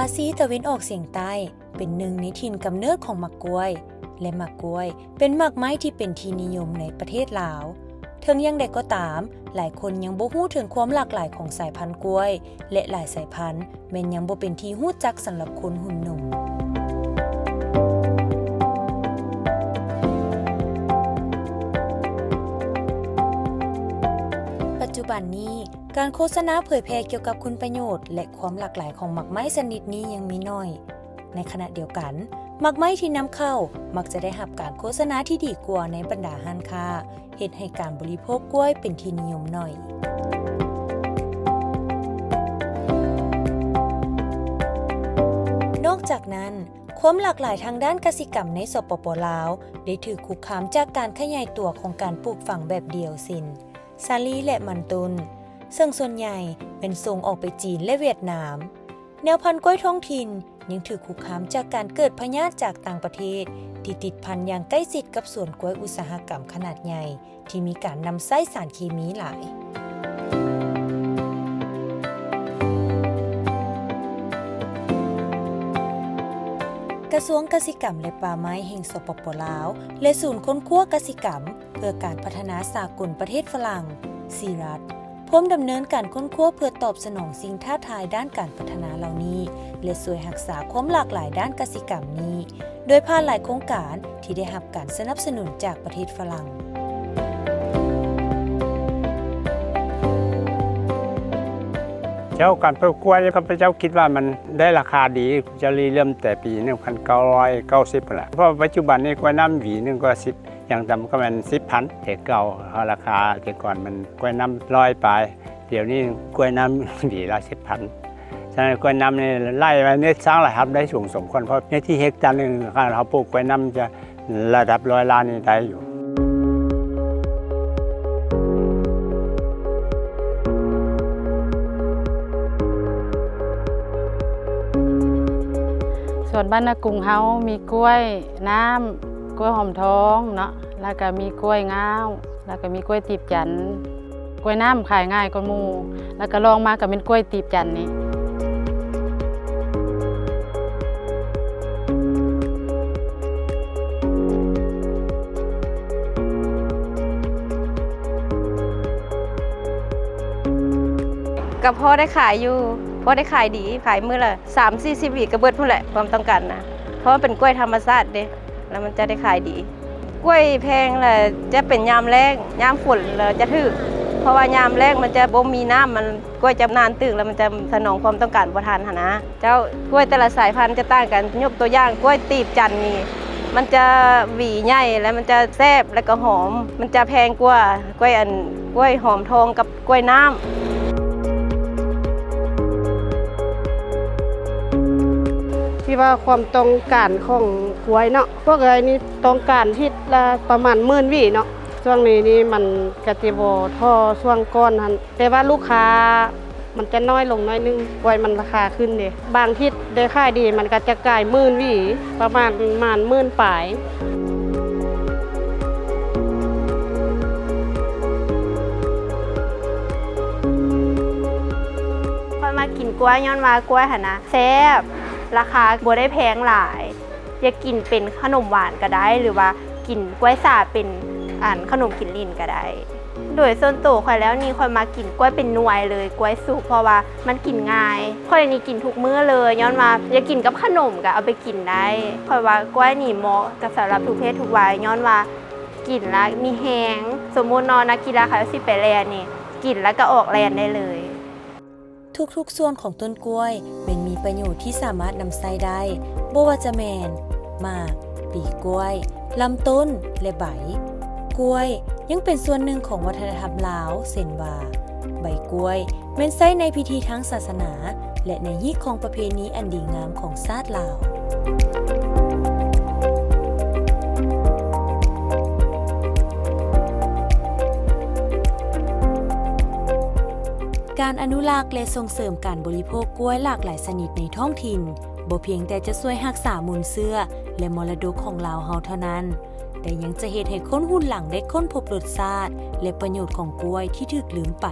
ອາຊີຕາເວັນອອກສຽງໃຕ້ ເປັນໜຶ່ງໃນຖິ່ນກຳເນີດຂອງໝາກກ້ວຍ ແລະ ໝາກກ້ວຍເປັນໝາກໄມ້ທີ່ເປັນທີ່ນິຍົມໃນປະເທດລາວ. ເຖິງຢ່າງໃດກໍຕາມ, ຫຼາຍຄົນຍັງບໍ່ຮູ້ເຖິງຄວາມຫຼາກຫຼາຍຂອງສາຍພັນກ້ວຍ ແລະ ຫຼາຍສາຍພັນແມ່ນຍັງບໍ່ເປັນທີ່ຮູ້ຈັກສຳລັບຄົນຮຸ່ນໜຸ່ມ. ປັດຈຸບັນນີ້, ການໂຄສະນາເຜີຍແຜ່ກ່ຽວກັບຄຸນປະໂຫຍດ ແລະ ຄວາມຫຼາກຫຼາຍຂອງໝາກໄມ້ຊະນິດນີ້ຍັງມີໜ້ອຍ. ໃນຂະນະດຽວກັນ, ໝາກໄມ້ທີ່ນຳເຂົ້າມັກຈະໄດ້ຮັບການໂຄສະນາທີ່ດີກວ່າໃນບັນດາຮ້ານຄ້າ, ເຮັດໃຫ້ການບໍລິໂພກກ້ວຍເປັນທີ່ນິຍົມໜ້ອຍ. ນອກຈາກນັ້ນ, ຄວາມຫຼາກຫຼາຍທາງດ້ານກະສິກຳໃນ ສປປ ລາວ ໄດ້ຖືກຄຸກຄາມຈາກການຂະຫຍາຍຕົວຂອງການປູກຝັງແບບດຽວ ເຊັ່ນ ສາລີ ແລະ ມັນຕົ້ນ, ເຊິ່ງສ່ວນໃຫຍ່ແມ່ນສົ່ງອອກໄປຈີນ ແລະ ຫວຽດນາມ. ແນວພັນກ້ວຍທ້ອງຖິ່ນຍັງຖືກຄຸກຄາມຈາກການເກີດພະຍາດຈາກຕ່າງປະເທດ ທີ່ຕິດພັນຢ່າງໃກ້ຊິດກັບສວນກ້ວຍອຸດສາຫະກຳຂະໜາດໃຫຍ່ ທີ່ມີການນຳໃຊ້ສານເຄມີຫຼາຍ. ກະຊວງກະສິກຳ ແລະ ປ່າໄມ້ແຫ່ງ ສປປ ລາວ ແລະ ສູນຄົ້ນຄວ້າກະສິກຳ ເພື່ອການພັດທະນາສາກົນປະເທດຝຣັ່ງ ຊີຣັດ ພ້ອມດຳເນີນການຄົ້ນຄວ້າເພື່ອຕອບສະໜອງສິ່ງທ້າທາຍດ້ານການພັດທະນາເຫຼົ່ານີ້ ແລະ ຊ່ວຍຮັກສາຄວາມຫຼາກຫຼາຍດ້ານກະສິກຳນີ້ ໂດຍຜ່ານຫຼາຍໂຄງການທີ່ໄດ້ຮັບການສະໜັບສະໜູນຈາກປະເທດຝຣັ່ງ. ເຈົ້າ ການປູກກ້ວຍ ຂ້າພະເຈົ້າຄິດວ່າມັນໄດ້ລາຄາດີ, ເຈົ້າລິເລີ່ມແຕ່ປີໜຶ່ງພັນເກົ້າຮ້ອຍເກົ້າສິບພຸ້ນລະ ເພາະປັດຈຸບັນນີ້ກ້ວຍນ້ຳຫວີໜຶ່ງກໍສິບ ຢ່າງຕ່ຳກໍແມ່ນສິບພັນ. ແຕ່ເກົ່າເຮົາລາຄາແຕ່ກ່ອນມັນກ້ວຍນ້ຳຮ້ອຍປາຍ, ດຽວນີ້ກ້ວຍນ້ຳຫວີລະສິບພັນ. ສະນັ້ນກ້ວຍນ້ຳນີ້ໄລ່ໄວ້ໃນສ້າງລາຍຮັບໄດ້ສູງສົມຄວນ, ເພາະເນື້ອທີ່ເຮັກຕາໜຶ່ງ ຄັນເຮົາປູກກ້ວຍນ້ຳຈະລະດັບຮ້ອຍລ້ານນີ້ໄດ້ຢູ່. ສວນບ້ານນາກຸງເຮົາມີກ້ວຍນ້ຳ, ກ້ວຍຫອມທອງເນາະ, ແລ້ວກະມີກ້ວຍງາວ, ແລ້ວກະມີກ້ວຍຕີບຈັນ. ກ້ວຍນ້ຳຂາຍງ່າຍກວ່າໝູ່, ແລ້ວກະລອງມາກະແມ່ນກ້ວຍຕີບຈັນນີ້. ກະພໍໄດ້ຂາຍຢູ່, ພໍໄດ້ຂາຍດີ, ຂາຍມື້ລະ ສາມສີ່ສິບຫວີກະເບິດພຸ້ນແຫຼະ ຄວາມຕ້ອງການນະ ເພາະວ່າເປັນກ້ວຍທຳມະຊາດເດ້ ແລ້ວມັນຈະໄດ້ຂາຍດີ. ກ້ວຍແພງລະຈະເປັນຍາມແລ້ງ, ຍາມຝົນລະຈະຖືກ ເພາະວ່າຍາມແລ້ງມັນຈະບໍ່ມີນ້ຳ, ມັນ ກ້ວຍຈະໜານຕຶງ ແລ້ວມັນຈະສະໜອງຄວາມຕ້ອງການບໍ່ທັນຫັ້ນນະ. ເຈົ້າ ກ້ວຍແຕ່ລະສາຍພັນຈະຕ່າງກັນ, ຍົກຕົວຢ່າງກ້ວຍຕີບຈັນນີ້ ມັນຈະຫວີໃຫຍ່ ແລະ ມັນຈະແຊບ ແລະ ກະຫອມ, ມັນຈະແພງກວ່າກ້ວຍ ອັນ ກ້ວຍຫອມທອງກັບ ກ້ວຍນ້ຳ. ທີ່ວ່າຄວາມຕ້ອງການຂອງກ້ວຍເນາະ, ພວກເອື້ອຍນີ້ຕ້ອງການທິດລະປະມານໝື່ນຫວີເນາະ. ຊ່ວງນີ້ນີ້ມັນກະຊິບໍ່ທໍ່ຊ່ວງກ່ອນຫັ້ນ, ແຕ່ວ່າລູກຄ້າມັນຈະນ້ອຍລົງໜ້ອຍໜຶ່ງ, ກ້ວຍມັນລາຄາຂຶ້ນເດ້. ບາງທິດໄດ້ຂາຍດີ ມັນກະຈະກາຍໝື່ນຫວີ, ປະມານ ປະມານໝື່ນປາຍ. ຂ້ອຍມັກກິນກ້ວຍຍ້ອນວ່າກ້ວຍຫັ້ນນະແຊບ, ລາຄາບໍ່ໄດ້ແພງຫຼາຍ. ຢາກກິນເປັນຂະໜົມຫວານກະໄດ້ ຫຼືວ່າກິນກ້ວຍສາເປັນ ອັນ ຂະໜົມກິນຫຼິ້ນກະໄດ້. ໂດຍສ່ວນໂຕຂ້ອຍແລ້ວນີ້ ຂ້ອຍມັກກິນກ້ວຍເປັນໜ່ວຍເລີຍ, ກ້ວຍສຸກ, ເພາະວ່າມັນກິນງ່າຍ. ຂ້ອຍນີ້ກິນທຸກມື້ເລີຍ, ຍ້ອນວ່າຢາກກິນກັບຂະໜົມກະເອົາໄປ ກິນໄດ້. ຂ້ອຍວ່າກ້ວຍນີ້ເໝາະກັບສຳລັບທຸກເພດທຸກໄວ, ຍ້ອນວ່າກິນລະມີແຮງ. ສົມມຸດເນາະ ນັກກິລາເຂົາເຈົ້າຊິໄປແລ່ນນີ້ ກິນລະກະອອກແລ່ນໄດ້ເລີຍ. ທຸກໆສ່ວນຂອງຕົ້ນກ້ວຍແມ່ນມີປະໂຫຍດທີ່ສາມາດນຳໃຊ້ໄດ້, ບໍ່ວ່າຈະແມ່ນ ໝາກ, ປີກ້ວຍ, ລຳຕົ້ນ ແລະ ໃບ. ກ້ວຍຍັງເປັນສ່ວນໜຶ່ງຂອງວັດທະນະທຳລາວ, ເຊັ່ນວ່າ ໃບກ້ວຍແມ່ນໃຊ້ໃນພິທີທາງສາສະໜາ ແລະ ໃນຮີດຄອງປະເພນີອັນດີງາມຂອງຊາດລາວ. ການອະນຸລັກ ແລະ ສົ່ງເສີມການບໍລິໂພກກ້ວຍຫຼາກຫຼາຍຊະນິດໃນທ້ອງຖິ່ນ ບໍ່ພຽງແຕ່ຈະຊ່ວຍຮັກສາມູນເຊື້ອ ແລະ ມໍລະດົກຂອງລາວເຮົາເທົ່ານັ້ນ, ແຕ່ຍັງຈະເຮັດໃຫ້ຄົນຮຸ່ນຫຼັງໄດ້ຄົ້ນພົບລົດຊາດ ແລະ ປະໂຫຍດຂອງກ້ວຍທີ່ຖືກລືມໄປ.